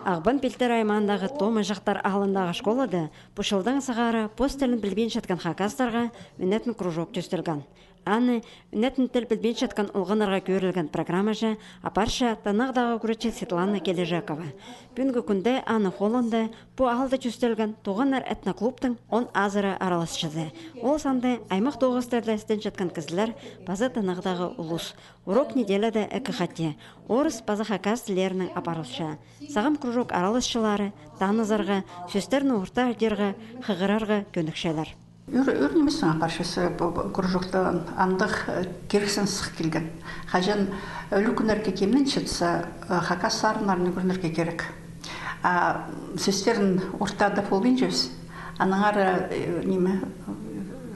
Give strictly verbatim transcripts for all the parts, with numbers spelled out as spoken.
Ағбан Пилтер аймаандағы Тома Чахтар аалындағы школада пу чылдаң сығара пос тілін пілбинчеткен хакастарға ӱнетін кружок тӧстелген. Аны ӱнетін тіл пілбинчеткен олғаннарға кӧрілген программаҷа апарча Танағдағы ӱгретчі Светлана Кележекова. Пӱӱнгі кӱнде аның холында пу аалда тӧстелген «Туғаннар» этноклубтың он азыра араласчызы. Ол санда аймах тоғыстарда істенчеткен кізілер паза Танағдағы улус. Урок неделяда ікі хати, орыс паза хакас тіллерінең апарылча. Сағам кружок араласчылары танызарға, сӧстерні ортағдирға, хығырарға кӧнікчелер. Ӱр-, ӱр нимес апарчазы пу, пу кружокта андағ, э, кирексіністіг килген. Хаҷан ӱлӱкӱннерге кемненчетсе, э, хакас сарыннарын ӱгренерге кирек. А сӧстерін ортада полбинчабыс, аннаңар, э, ниме,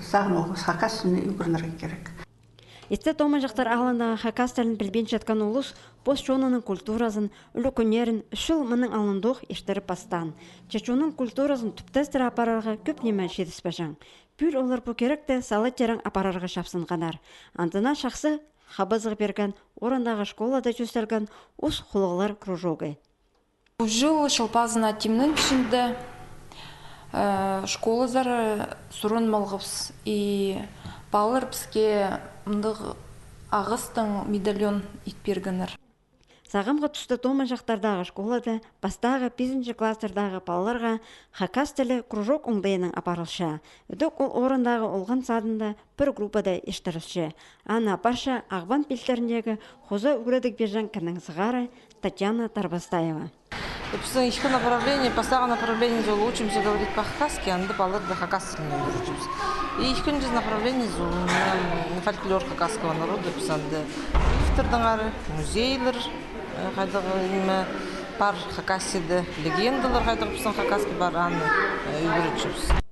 сағын ол хакас тілін ӱгренерге кирек. Исте Тома Чахтар аалындағы хакас тілін пілбинчеткен улус пос чонының культуразын, ӱлӱкӱннерін ӱс чыл мының алнындох иртіріп пастаан. Че чонның культуразын тӱптестіре апарарға кӧп ниме читіспеҷең. Пӱӱл олар пу киректі сала тирең апарарға чапсынғаннар. Андына чахсы хабазығ пирген орындағы школада тӧстелген ус хулуғлар кружогы. Пу чыл Чыл пазына тимненчеткен, э, школазар сурынып алғабыс, и палалар піске мындағ ағастаң медальон ит пиргеннер. Сағамғы туста Тома Чахтардағы школада пастағы пизінҷі класстардағы палаларға хакас тілі кружок оңдайынаң апарылча. Ідӧк ол орындағы олған садында пір группада иртірілче. Аны апарча Ағбан пилтіріндегі хоза ӱгредіг пирҷең кіннің сығара Татьяна Тарбастаева. Пістің ікі направление, пастағы направлениеде ол учимся говорить по-хакасски, анда палаларды хакас тілінең ӱгретчебіс. И ікінҷі направлениеде ол, м, фольклор хакасского народа, піс анда мифтернің ары, музейлер, э, хайдағ ниме пар Хакасияда, легендалар хайдағ пістің хакасский пар, аны, э, ӱгретчебіс.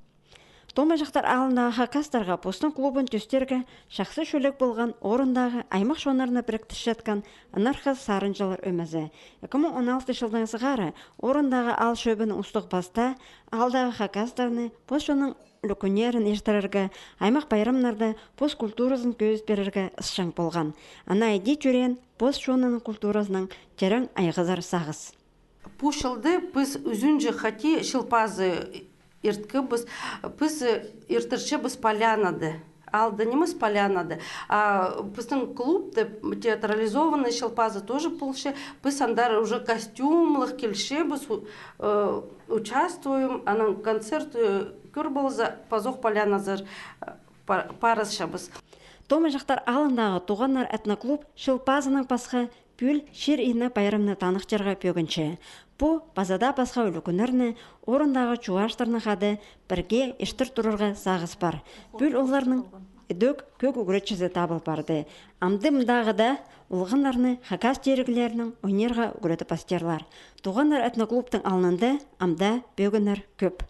Тома Чахтар аалындағы хакастарға постың клубын тӧстерге чахсы чӱлек полған орындағы аймах чоннарны піріктірчеткен «Ынархас» сарынҷылар ӧмезі. Ікі муң он алты чылдаң сығара орындағы аал чӧбінің устағ-пастаа аалдағы хакастарны пос чонның ӱлӱкӱннерін иртірерге, аймах пайрамнарда пос культуразын кӧзіт пирерге ысчаң полған. Ана иди тӧреен пос чонының культуразынаң тирең айғазар сағыс. Пу чылда піс ӱзінҷі хати Чыл пазы ирткебіс, піс, э, иртірчебіс полянада. Аалда нимес полянада. А пістің клубта театрализованный Чыл пазы тоже полча. Піс андар уже костюмлығ килчебіс, у-, э, участвуем, анаң концерт, э, кӧр полза, пазох поляназар, э, па-, парысчабыс. Тома Чахтар аалындағы «Туғаннар» этноклуб Чыл пазынаң пасха пӱӱл чир-ині пайрамны таныхтирға пӧгінче. Пу паза даа пасха ӱлӱкӱннерні орындағы чувашторны хада пірге иртір турарға сағыс пар. Пӱӱл оларның ідӧк кӧг ӱгретчізі табыл парды. Амды мындағ даа олғаннарны хакас тиріглерінең ойнирға ӱгретіп пастирлар. «Туғаннар» этноклубтың алнында ам даа пӧгіннер кӧп.